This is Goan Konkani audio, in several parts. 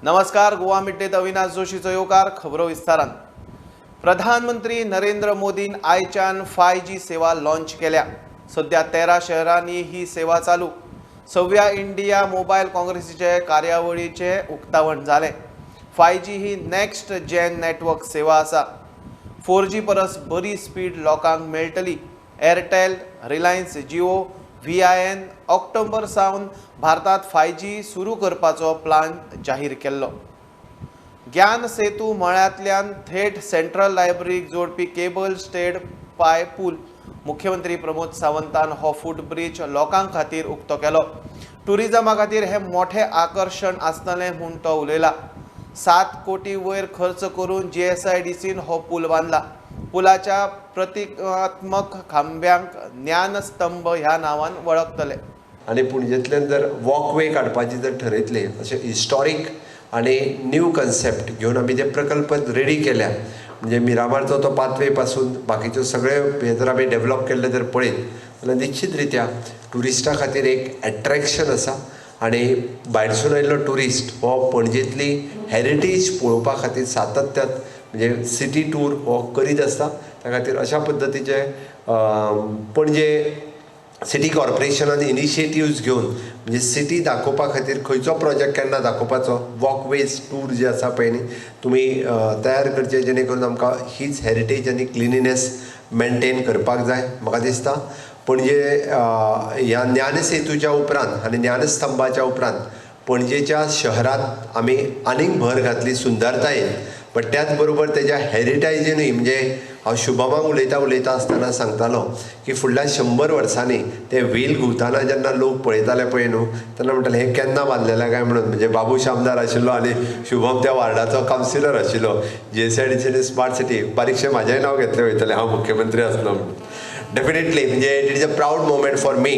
नमस्कार, गोवा मिड्डेत अविनाश जोशीचो येवकार. खबरो विस्तारान. प्रधानमंत्री नरेंद्र मोदीन आयच्यान 5G सेवा लॉन्च केल्या. सध्या 13 शहरांनी ही सेवा चालू. सव्या इंडिया मोबायल काँग्रेसीचे कार्यावळीचे उक्तावण जालें. 5G ही नेक्स्ट जेन नेटवर्क सेवा आसा. 4G परस बरी स्पीड लोकांक मेळटली. Airtel, Reliance Jio, VIN October सावन भारतात 5G सुरू करपाचो प्लान जाहीर केल्लो. ज्ञान सेतू मळ्यांतल्यान थेट सेंट्रल लायब्ररीक जोडपी केबल स्टेड पाय पूल मुख्यमंत्री प्रमोद सावंतान हो फूट ब्रिज लोकां खातीर उक्तो केलो. टुरिजमा खातीर हे मोठे आकर्शण आसतलें म्हूण तो उलयला. 7 कोटी वयर खर्च करून GSIDCन हो पूल बांदला. पुलाच्या प्रतिकात्मक खांब्यांक ज्ञानस्तंभ ह्या नांवान वळखतले. आनी पणजेंतल्यान जर वॉकवे काडपाची जर ठरयतले अशें हिस्टॉरीक आनी न्यू कन्सेप्ट घेवन आमी ते प्रकल्प रेडी केल्या. म्हणजे मिरामारचो तो पाथवे पासून बाकीच्यो सगळे हे जर आमी डेवलप केल्ले जर पळयत जाल्यार निश्चित रित्या ट्युरिस्टा खातीर एक एट्रेक्शन आसा आनी भायरसून आयिल्लो ट्युरिस्ट हो पणजेंतली हेरिटेज पळोवपा खातीर सातत्यान म्हणजे सिटी टूर हो करीत आसता. त्या खातीर अशा पद्दतीचे पणजे सिटी कॉर्पोरेशनान इनिशिएटिव्ज घेवन म्हणजे सिटी दाखोवपा खातीर खंयचो प्रोजेक्ट केन्ना दाखोवपाचो, वॉकवेज टूर जे आसा पळय न्ही तुमी तयार करचे, जेणे करून आमकां हीच हेरिटेज आनी क्लिनिनेस मेनटेन करपाक जाय. म्हाका दिसता पणजे ह्या ज्ञानसेतूच्या उपरांत आनी ज्ञानस्तंभाच्या उपरांत पणजेच्या शहरांत आमी आनीक भर घातली सुंदरतायेन, बट त्याच बरोबर तेज्या हेरिटेजीनूय. म्हणजे हांव शुभमाक उलयता उलयता आसतना सांगतालो की फुडल्या 100 वर्सांनी ते व्हील घुंवतना जेन्ना लोक पळयताले पळय न्हू, तेन्ना म्हणटाले हें केन्ना बांदलेलें काय म्हणून. म्हणजे बाबूश आमदार आशिल्लो आनी शुभम त्या वार्डाचो कावन्सिलर आशिल्लो. GSIDC smart सिटी बारीकशें म्हाजेंय नांव घेतलें वयतलें, हांव मुख्यमंत्री आसलो म्हणून. डेफिनेटली म्हणजे it is a proud moment for me.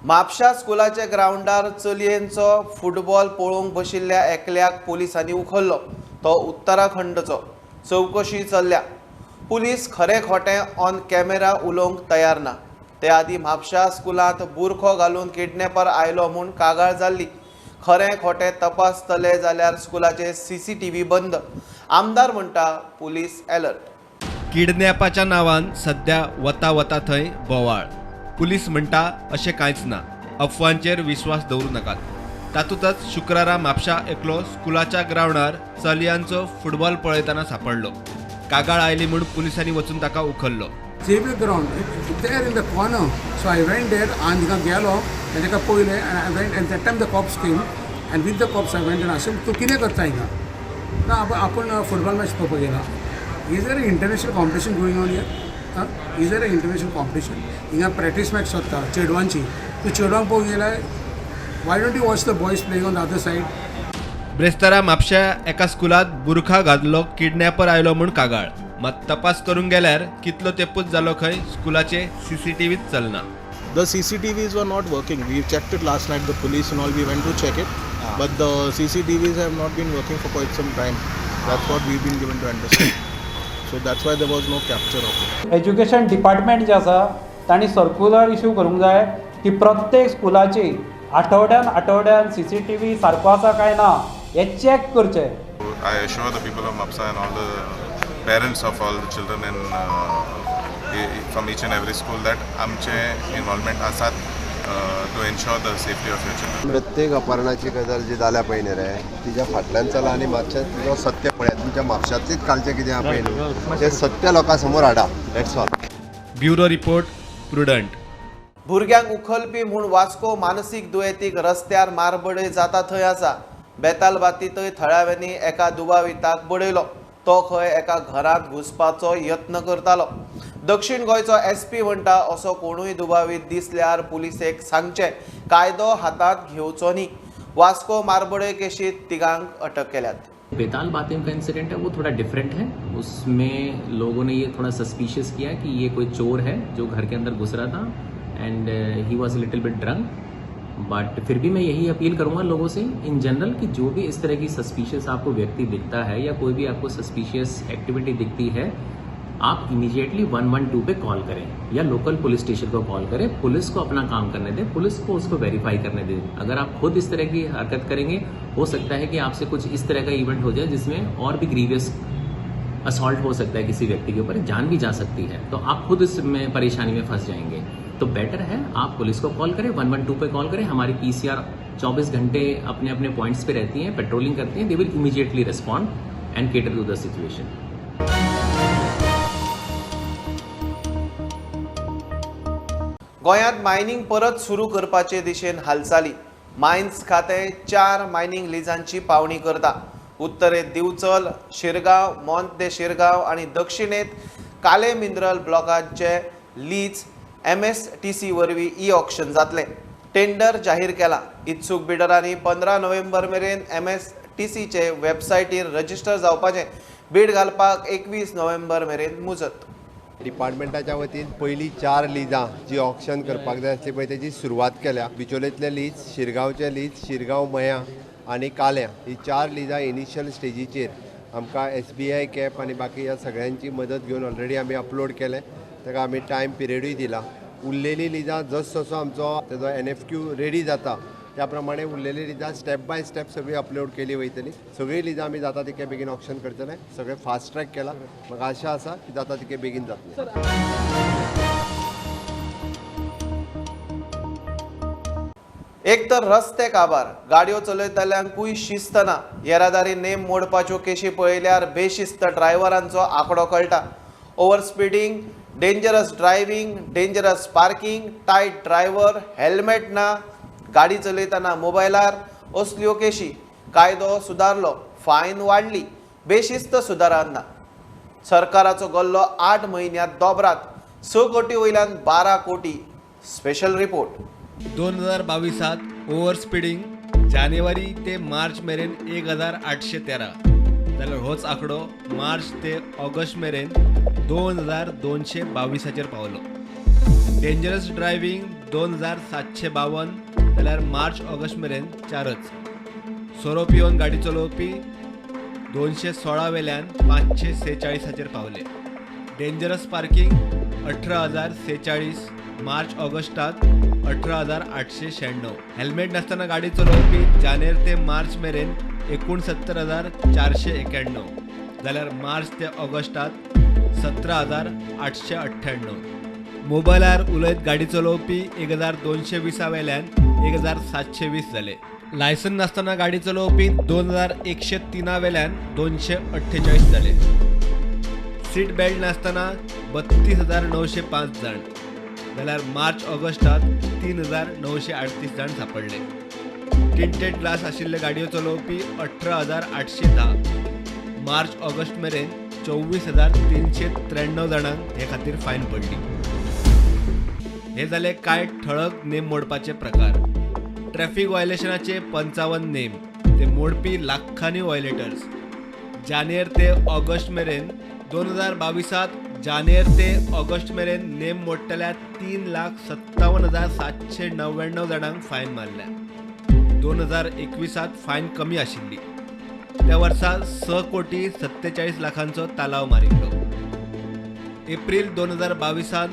म्हापशा स्कुलाच्या ग्रावंडार चलयेंचो फुटबॉल पळोवंक बशिल्ल्या एकल्याक पोलिसांनी उखल्लो. तो उत्तराखंडचो. चवकशी चल्ल्या. पुलीस खरें खोटें ऑन कॅमेरा उलोवंक तयार ना. ते आदी म्हापशा स्कुलांत बुरखो घालून किडनॅपर आयलो म्हूण कागाळ जाल्ली. खरें खोटें तपासतले जाल्यार स्कुलाचे CCTV बंद. आमदार म्हणटा पुलीस अलर्ट. किडनॅपाच्या नांवान सध्या वता वता थंय बोवाळ. पुलीस म्हणटा अशें कांयच ना, अफवांचेर विस्वास दवरूं नाकात. तातूंतच शुक्रारा म्हापशा एकलो स्कुलाच्या ग्रावंडार चलयांचो फुटबॉल पळयतना सांपडलो. कागाळ आयली म्हूण पुलिसांनी वचून ताका उखल्लो. Xavier ground there in the corner. So I went there and थिंगा गेलो आनी ताका पळयलें and I went and that time the cops came and with the cops I went and asked, तूं कितें करता हिंगा? ना आपूण फुटबॉल मॅच पळोवपाक गेला. Is there a international competition going on here? Is there a international competition? हिंगा प्रॅक्टीस मॅच चलता चेडवांची, तूं चेडवांक पळोवंक गेल्यार why don't you watch the boys playing on the other side? ब्रेस्तारा म्हापश्या एका स्कुलांत बुरखा घातलो किडनॅपर आयलो म्हूण कागाळ. मात तपास करूंक गेल्यार कितलो तेंपूच जालो खंय स्कुलाचे CCTVच चलना. The CCTVs were not working. We checked it last night, the police and all, we went to check it. But the CCTVs have not been working for quite some time. That's what we've been given to understand. So that's why there was no capture of it. Education department जें आसा तांणी सर्कुलर इशू करूंक जाय की प्रत्येक स्कुलाची आठवड्यान आठवड्यान CCTV सारको आसा काय ना हें चॅक करचें. I assure the people of Mapsa and all the parents of all the children in from each and every school that आमचे involvement आसात to ensure the safety of your children. प्रत्येक अपहरणाची गजाल जी जाल्या पळय न्ही रे, तिच्या फाटल्यान चला आनी मातशें तुजो सत्य पळयात. तुमच्या म्हापशांतलीच कालचें कितें आहा पळय न्हू तें सत्य लोकां समोर हाडा. That's all. Bureau report, Prudent. भुरग्यांक उखलपी म्हूण वास्को मानसीक दुयेंतीक रस्त्यार मारबडय जाता थंय आसा. बेतालबातींतय थळाव्यांनी एका दुबाविताक बडयलो. तो खंय एका घरांत घुसपाचो यत्न करतालो. दक्षिण गोंयचो SP म्हणटा असो कोणूय दुबावीत दिसल्यार पुलिसेक सांगचें, कायदो हातांत घेवचो न्ही. वास्को मारबडय केशींत तिगांक अटक केल्यात. बेताल बातिम का इंसिडेंट है वो थोड़ा डिफरेंट है. उसमें लोगों ने ये थोड़ा सस्पिशियस किया कि ये कोई चोर है जो घर के अंदर घुस रहा था and he was little bit drunk. But फिर भी मैं यही अपील करूंगा लोगों से इन जनरल कि जो भी इस तरह की सस्पिशियस आपको व्यक्ति दिखता है या कोई भी आपको सस्पिशियस एक्टिविटी दिखती है आप इमीडिएटली 112 पे कॉल करें या लोकल पुलिस स्टेशन को कॉल करें। पुलिस को अपना काम करने दें, पुलिस को उसको वेरीफाई करने दें। अगर आप खुद इस तरह की हरकत करेंगे, हो सकता है कि आपसे कुछ इस तरह का इवेंट हो जाए जिसमें और भी ग्रीवियस असॉल्ट हो सकता है किसी व्यक्ति के ऊपर, जान भी जा सकती है, तो आप खुद इसमें परेशानी में फंस जाएंगे। तो बेटर है आप पुलिस को कॉल करें, 112 पे कॉल करें। हमारी PCR 24 घंटे अपने अपने पॉइंट्स पे रहती हैं, पेट्रोलिंग करती हैं, they will immediately respond and cater to the situation. गोंयांत मायनिंग परत सुरू करपाचे दिशेन हालचाली। मायन्स खातें 4 मायनिंग लिजांची पावणी करता। उत्तरेत दिवचल, शिरगांव, मोंत दे शिरगांव आनी दक्षिणेत काले मिनरल ब्लॉकांचे लीज MSTC वरवीं ई ऑक्शन जातलें। टेंडर जाहीर केला। इत्सूक बिडरांनी 15 नोव्हेंबर मेरेन MSTCचे वेबसायटीर रजिस्टर जावपाचें। बीड घालपाक 21 नोव्हेंबर मेरेन मुजत। डिपार्टमेंटाच्या वतीन पयलीं 4 लिजां जी ऑक्शन करपाक जाय आसली पळय तेजी सुरवात केल्या। बिचोलेंतले लीज, शिरगांवचे लीज, शिरगांव मयां आनी काल्यां ही 4 लिजां इनिशियल स्टेजीचेर आमकां SBI cap आनी बाकी ह्या सगळ्यांची मदत घेवन ऑलरेडी आमी अपलोड केलें। ताका आमी टायम पिरियडूय दिला। उरलेली लिजां जसो आमचो तेजो NFQ ready जाता त्या प्रमाणे उरलेली लिजां स्टेप बाय स्टेप सगळी अपलोड केली वयतली। सगळी लिजां आमी जाता तितके बेगीन ऑक्शन करतले। सगळें फास्ट ट्रॅक केला। म्हाका आशा आसा की जाता तितके बेगीन जातलें। एक तर रस्ते काबार, गाडयो चलयतल्यांकूय शिस्त ना। येरादारी नेम मोडपाच्यो केशी पळयल्यार बेशिस्त ड्रायव्हरांचो आंकडो कळटा। Over speeding, dangerous driving, dangerous parking, tight driver, helmet ना, गाडी चलयतना मोबायलार, असल्यो केशी। कायदो सुदारलो, फायन वाडली, बेशिस्त सुदारना। सरकाराचो गल्लो 8 म्हयन्यांत दोबरात, 6 कोटी वयल्यान 12 कोटी। Special report. 2022 over speeding जानेवारी ते मार्च मेरेन 1813 जाल्यार होच आंकडो मार्च ते ऑगस्ट मेरेन 2222 पावलो। डेंजरस ड्रायव्हिंग 2752 जाल्यार मार्च ऑगस्ट मेरेन 4च। सोरो पिवन गाडी चलोवपी 216 वेल्यान 546 पावले। डेंजरस पार्किंग 18046 मार्च ऑगस्टात 18896। हेल्मेट नासतना गाडी चलोवपी जानेर ते मार्च मेरेन 69491 जाल्यार मार्च ते ऑगस्टात 17898। मोबायलार उलयत गाडी चलोवपी 1220 वेल्यान 1720 जाले। लायसन नासतना गाडी चलोवपी 2103 वेल्यान 248 जाले। सीट बेल्ट नासतना 32905 जाण जाल्यार मार्च ऑगस्टात 3938 जाण सापडले। टिंटेड ग्लास आशिल्ले गाडयो चलोवपी 18810 मार्च ऑगस्ट मेरेन 24393 जाणांक हे खातीर फायन पडली। हे जाले कांय ठळक नेम मोडपाचे प्रकार। ट्रॅफिक व्हायलेशनाचे 55 नेम, ते मोडपी लाखांनी व्हायलेटर्स। जानेर ते ऑगस्ट मेरेन 2022 जानेर ते ऑगस्ट मेरेन नेम मोडटल्या 3,57,799 जाणांक फायन मारल्या। 2021 फायन कमी आशिल्ली। त्या वर्सा 6 कोटी 47 लाखांचो तालाव मारिल्लो। एप्रील 2022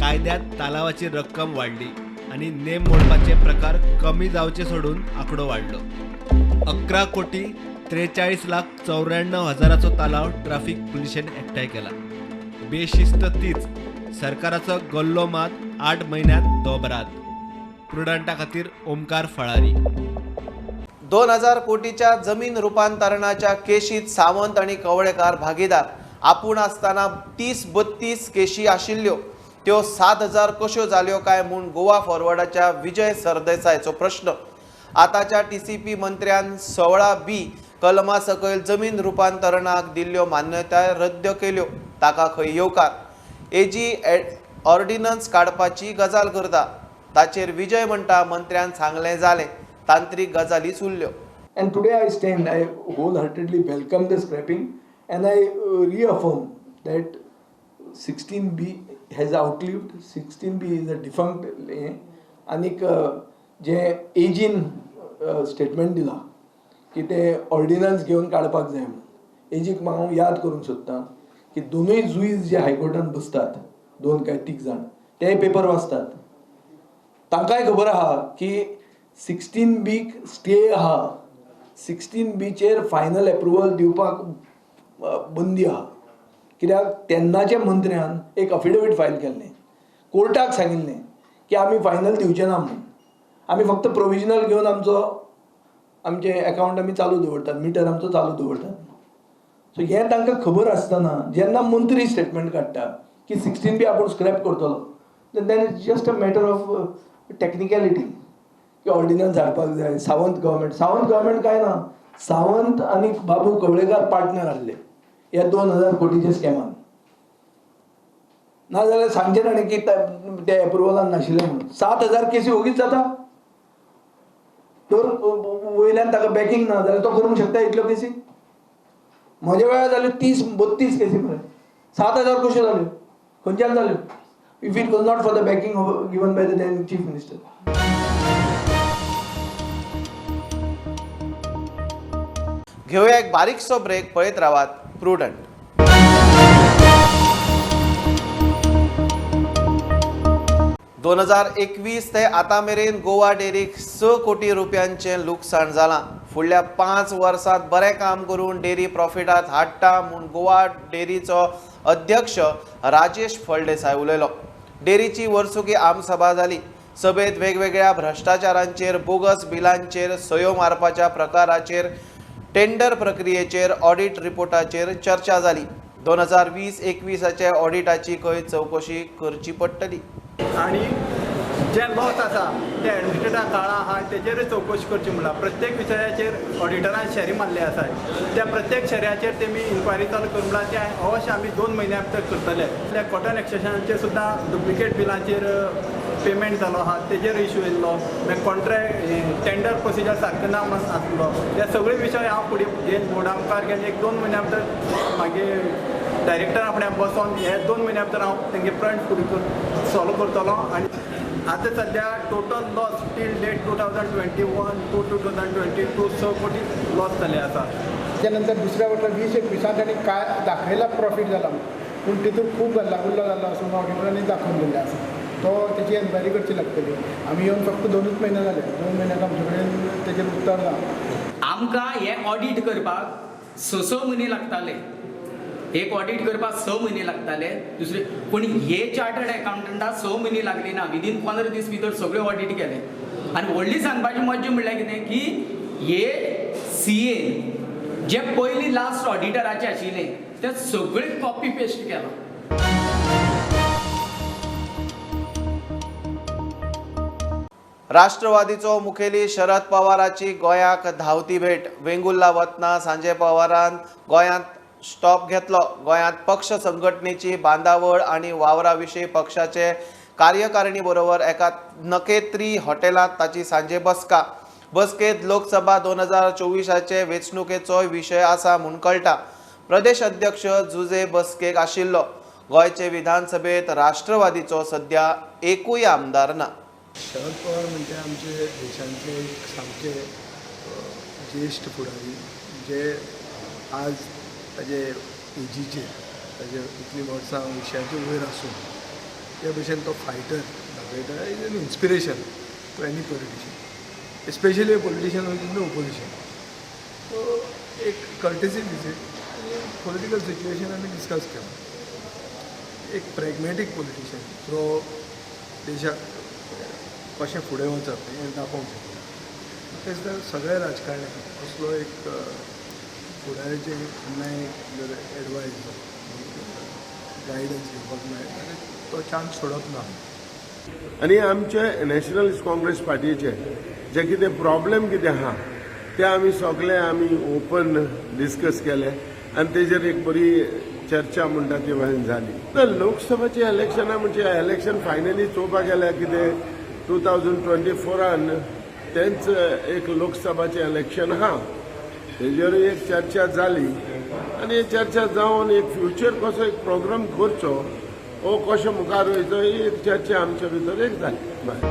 कायद्यात तालावाची रक्कम वाडली आनी नेम मोडपाचे प्रकार कमी जावचे सोडून आंकडो वाडलो। 11 कोटी 43 लाख 94 हजाराचो तालाव ट्राफिक पुलिशेन एकठांय केला। बेशिस्त तीच, सरकाराचो गल्लो मात 8 म्हयन्यांत दोबरात। प्रुडंटा खातीर ओमकार फळारी। 2000 कोटीच्या जमीन रुपांतरणाच्या केशीत सावंत आनी कवळेकार भागीदार। आपूण आसतना 30-32 केशी आशिल्ल्यो, त्यो 7000 कश्यो जाल्यो काय म्हूण गोवा फॉरवर्डाच्या विजय सरदेसायचो प्रश्न। आतांच्या TCP मंत्र्यान 16B कलमा सकयल जमीन रुपांतरणाक दिल्ल्यो मान्यताय रद्द केल्यो, ताका खंय येवकार। एजी ऑर्डिनन्स काडपाची गजाल करता, ताचेर विजय म्हणटा मंत्र्यान सांगलें जालें, तांत्रीक गजालीच उरल्यो। And today I stand, I wholeheartedly welcome the scrapping and I reaffirm that 16B has outlived, 16B is a defunct. आनीक जे एजीन स्टेटमेंट दिला की ते ऑर्डिनन्स घेवन काडपाक जाय म्हणून, एजीक हांव याद करूंक सोदतां की दोनूय जुईज जे हायकोर्टान बसतात, दोन काय तीग जाण, तेय पेपर वाचतात. तांकांय खबर आहा की 16 बीक स्टे आहा, 16 बीचेर फायनल एप्रुवल दिवपाक बंदी आहा, कित्याक तेन्नाच्या मंत्र्यान एक अफिडेवीट फायल केल्लें, कोर्टाक सांगिल्लें की आमी फायनल दिवचे ना म्हणून, आमी फक्त प्रोविजनल घेवन आमचो आमचें एकावंट आमी चालू दवरतात, मिटर आमचो चालू दवरतात. सो हें तांकां खबर आसतना जेन्ना मंत्री स्टेटमेंट काडटा की 16 बी आपूण स्क्रॅप करतलो, then it's just a matter of technicality की ऑर्डिनन्स हाडपाक जाय. सावंत गव्हर्मेंट, सावंत गव्हर्मेंट काय ना, सावंत आनी बाबू कवळेकार पार्टनर आहले ह्या 2000 कोटीच्या स्कॅमान. नाजाल्यार सांगचें ताणें की ते एप्रुवलान नाशिल्लें म्हणून. 7000 केसी ओगीच जाता? तर वयल्यान ताका बॅकिंग ना जाल्यार तो करूंक शकता इतल्यो केसी? म्हज्या वेळार जाल्यो 30-32 केसी मरे, 7000 कश्यो जाल्यो? खंयच्यान जाल्यो, if it was not for the backing given by the then chief minister? घेवया एक बारीकसो ब्रेक. पळयत रावात प्रुडंट. 2021 ते आतां मेरेन गोवा डेअरीक 6 कोटी रुपयांचें लुकसाण जालां. फुडल्या 5 वर्सांत बरें काम करून डेअरी प्रॉफिटात हाडटा म्हूण गोवा डेअरीचो अध्यक्ष राजेश फळदेसाय उलयलो. डेअरीची वर्सुकी आमसभा जाली. सभेत वेगवेगळ्या भ्रश्टाचारांचेर, बोगस बिलांचेर सयो मारपाच्या प्रकाराचेर, टेंडर प्रक्रियेचेर, ऑडिट रिपोर्टाचेर चर्चा जाली. 2020-21चे ऑडिटाची खंय चवकशी करची पडटली. आणि जे लॉस आसा ते एडमिनिस्ट्रेटर काळा आहा, तेजेरूय चवकशी करची म्हणला. प्रत्येक विशयाचेर ऑडिटरान शेरी मारले आसात, त्या प्रत्येक शेऱ्याचेर तेमी इन्क्वायरी चालू करूं म्हणला. ते अवश्य आमी 2 म्हयन्या भितर करतले. त्या कॉटन एक्सटेशनाचेर सुद्दां डुप्लिकेट बिलांचेर पेमेंट जालो आहा, तेजेर इशू येयल्लो. मागीर कॉन्ट्रॅक्ट टेंडर प्रोसिजर सारको ना म्हण आसलो. हे सगळे विशय हांव फुडें घेवन बोर्डा मुखार घेवन एक 2 म्हयन्या भितर मागीर डायरेक्टर आपल्या बसोन हे 2 म्हयन्या भितर हांव तेंगे पॉयंट फुडें सॉल्व करतलो. आनी आतां सद्या total loss till date 2021 to 2022 6 कोटी लॉस जाल्ले आसा. त्यानंतर दुसऱ्या वर्सा 20-21 तांणी काय दाखयला प्रॉफीट जाला, पूण तितून खूब गल्लागुल्लो जाल्लो आसा म्हणून ऑडिटरांनी दाखोवन दिल्लें आसा. तो तेची एन्क्वायरी करची लागतली. आमी येवन फक्त 2च म्हयने जाले, 2 म्हयन्याक आमचे कडेन तेजेर उत्तर ना. आमकां हें ऑडीट करपाक स स म्हयने लागताले. एक ऑडीट करपाक 6 म्हयने लागताले दुसरे, पूण हे चार्टर्ड एकाउंटंटाक 6 म्हयने लागली ना. विदीन 15 दीस भितर सगळे ऑडीट केले. आनी व्हडली सांगपाची मज्जा म्हणल्यार कितें की हे सीएन जे पयलीं लास्ट ऑडिटराचे आशिल्ले ते सगळे कॉपी पेस्ट केला. राष्ट्रवादीचो मुखेली शरद पवाराची गोंयाक धांवती भेट. वेंगुर्ला वतना सांजे पवारान गोंयांत स्टॉप घेतलो. गोंयांत पक्ष संघटनेची बांदावळ आनी वावरा विशीं पक्षाचे कार्यकारिणी बरोबर एका नकेत्री हॉटेलांत ताची सांजे बसका. बसकेत लोकसभा 2024चे वेंचणुकेचोय विशय आसा म्हूण कळटा. प्रदेश अध्यक्ष जुजे बसकेक आशिल्लो. गोंयचे विधानसभेत राष्ट्रवादीचो सध्या एकूय आमदार ना. शरद पवार म्हणजे आमचे देशांतले एक सामके ज्येश्ठ फुडारी, जे आज ताजे एजीचेर, ताजे इतलीं वर्सां अंयशाचे वयर आसून त्या भशेन तो फायटर दाखयता, is an inspiration to any politician, especially politician in the opposition. So एक कर्टेसी विजीट आनी पॉलिटिकल सिच्युएशन आमी डिस्कस केलो. एक प्रॅग्मॅटीक पॉलिटिशियन जो देशाक कशें फुडें वचप हें दाखोवंक शकता. म्हाका दिसता सगळ्या राजकारण्यांक असलो एक फुडाराचें केन्नाय जर एडवायस, गायडन्स घेवपाक मेळ्ळें जाल्यार तो चान्स सोडप ना. आनी आमचे नॅशनलिस्ट काँग्रेस पार्टीचे जे कितें प्रॉब्लेम कितें आहा ते आमी सगळे आमी ओपन डिस्कस केले आनी तेजेर एक बरी चर्चा म्हणटा ती जाली. तर लोकसभेचे इलेक्शना म्हणजे इलेक्शन फायनली चोवपाक गेल्यार कितें, 2024आन तेंच एक लोकसभाचें इलेक्शन आहा, तेजेर एक चर्चा जाली आनी चर्चा जावन एक फ्युचर कसो एक प्रोग्राम करचो वो कशें मुखार वयचो ही एक चर्चा आमच्या भितर एक जाली. बरें.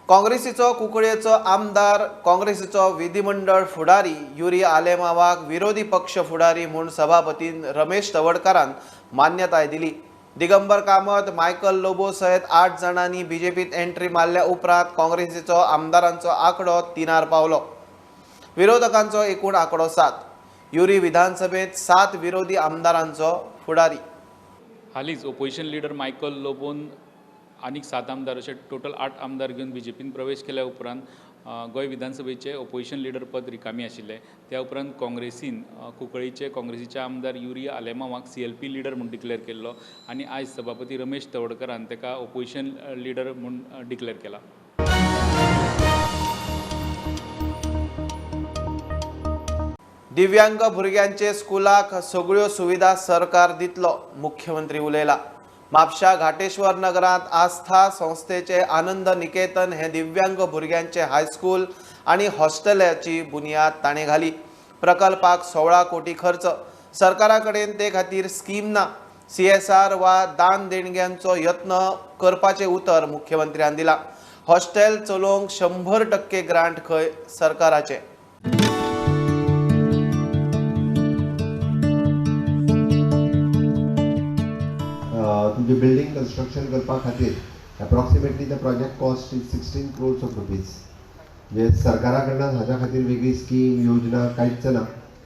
काँग्रेसीचो कुंकळयेचो आमदार, काँग्रेसीचो विधिमंडळ फुडारी युरी आलेमावाक विरोधी पक्ष फुडारी म्हूण सभापतीन रमेश तवडकारान मान्यताय दिली. दिगंबर कामत, मायकल लोबो सयत 8 जाणांनी बीजेपीत एंट्री मारल्या उपरांत काँग्रेसीचो आमदारांचो आंकडो 3 पावलो. विरोधकांचो एकूण आंकडो 7. युरी विधानसभेत 7 विरोधी आमदारांचो फुडारी. हालींच ओपोजिशन लिडर मायकल लोबोन आनीक 7 आमदार अशे टोटल 8 आमदार घेवन बीजेपीन प्रवेश केल्या उपरांत गोंय विधानसभेचे ओपोजिशन लिडर पद रिकामी आशिल्लें. त्या उपरांत काँग्रेसीन कुंकळीचे काँग्रेसीचे आमदार युरी आलेमावाक CLP leader म्हूण डिक्लेअर केल्लो आनी आयज सभापती रमेश तवडकरान ताका ओपोजिशन लिडर म्हूण डिक्लेअर केला. दिव्यांग भुरग्यांचे स्कुलाक सगळ्यो सुविधा सरकार दितलो, मुख्यमंत्री उलयला. म्हापशा घाटेश्वर नगरांत आस्था संस्थेचे आनंद निकेतन हे दिव्यांग भुरग्यांचे हायस्कूल आनी हॉस्टेलाची बुनियाद ताणें घाली. प्रकल्पाक 16 कोटी खर्च. सरकारा कडेन ते खातीर स्कीम ना. CSR वा दान देणग्यांचो यत्न करपाचें उतर मुख्यमंत्र्यान दिलां. हॉस्टेल चलोवंक 100% ग्रांट खंय सरकाराचें. तुमचे बिल्डींग कन्स्ट्रक्शन करपा खातीर approximately the project cost is 16 crores of rupees. म्हणजे सरकारा कडल्यान हाज्या खातीर वेगळी स्कीम योजना कांयच ना,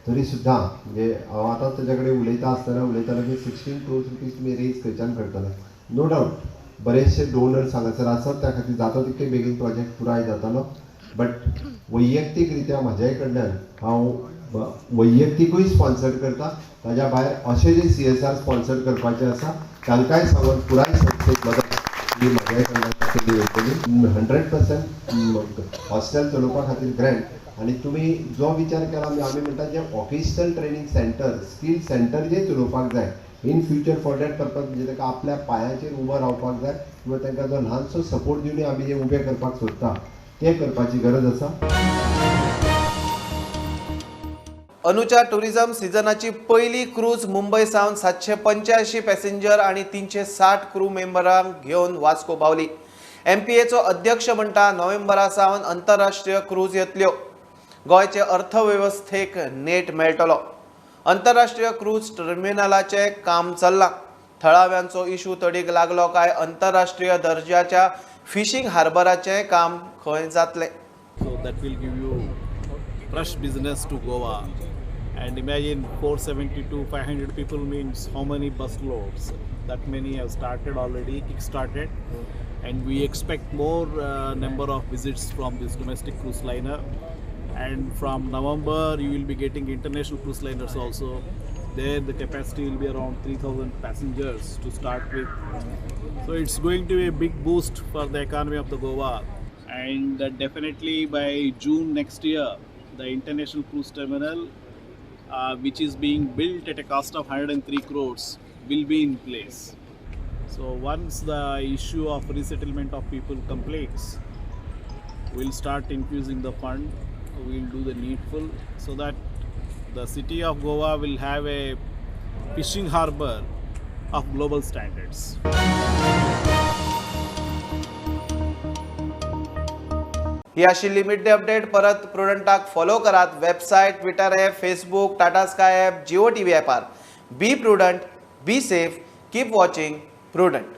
तरी सुद्दां म्हणजे हांव आतां ताच्या कडेन उलयता आसतना उलयतालो की 16 crores rupees तुमी रेज खंयच्यान करतले. नो डावट बरेचशे डोनर्स हांगासर आसात, त्या खातीर जाता तितके बेगीन प्रोजेक्ट पुराय जातालो. बट वैयक्तीक रित्या म्हाज्याय कडल्यान हांव वैयक्तिकूय स्पॉन्सर करता, ताज्या भायर अशें जे CSR sponsor करपाचें आसा तांकांय सांगून पुराय संस्थेक मदत ही म्हाज्याय कडल्यान केली वयतली. 100% हॉस्टेल चलोवपा खातीर ग्रँट. आनी तुमी जो विचार केला आमी म्हणटा जे vocational training centre, skill centre जे चलोवपाक जाय in future for that purpose, म्हणजे ताका आपल्या पांयाचेर उबो रावपाक जाय किंवा तांकां जो ल्हानसो सपोर्ट दिवन आमी जे उबें करपाक सोदता तें करपाची गरज आसा. अनुच्या टुरिझम सिजनाची पयली क्रूज मुंबय सावन 785 पॅसेंजर आनी 360 क्रू मेंबरांक घेवन वास्को पावली. MPAचो अध्यक्ष म्हणटा नोव्हेंबरा सावन अंतरराष्ट्रीय क्रूज येतल्यो. गोंयचे अर्थवेवस्थेक नेट मेळटलो. अंतरराष्ट्रीय क्रूज टर्मिनलाचें काम चल्लां. थळाव्यांचो इशू तडीक लागलो काय अंतरराष्ट्रीय दर्जाच्या फिशींग हार्बराचें काम खंय जातलें. So that will give you fresh business to Goa. And imagine 470 to 500 people means how many bus loads? That many have started already, kick-started. And we expect more number of visits from this domestic cruise liner. And from November, you will be getting international cruise liners also. There the capacity will be around 3,000 passengers to start with. So it's going to be a big boost for the economy of the Goa. And definitely by June next year, the international cruise terminal, which is being built at a cost of 103 crores, will be in place. So once the issue of resettlement of people completes, we'll start infusing the fund, we'll do the needful so that the city of Goa will have a fishing harbor of global standards. ही आशिल्ली मिड डे अपडेट. परत प्रुडंटाक फॉलो करात. Website, Twitter app, Facebook, Tata Sky app, Jio TV ॲपार. Be prudent, be safe, keep watching Prudent.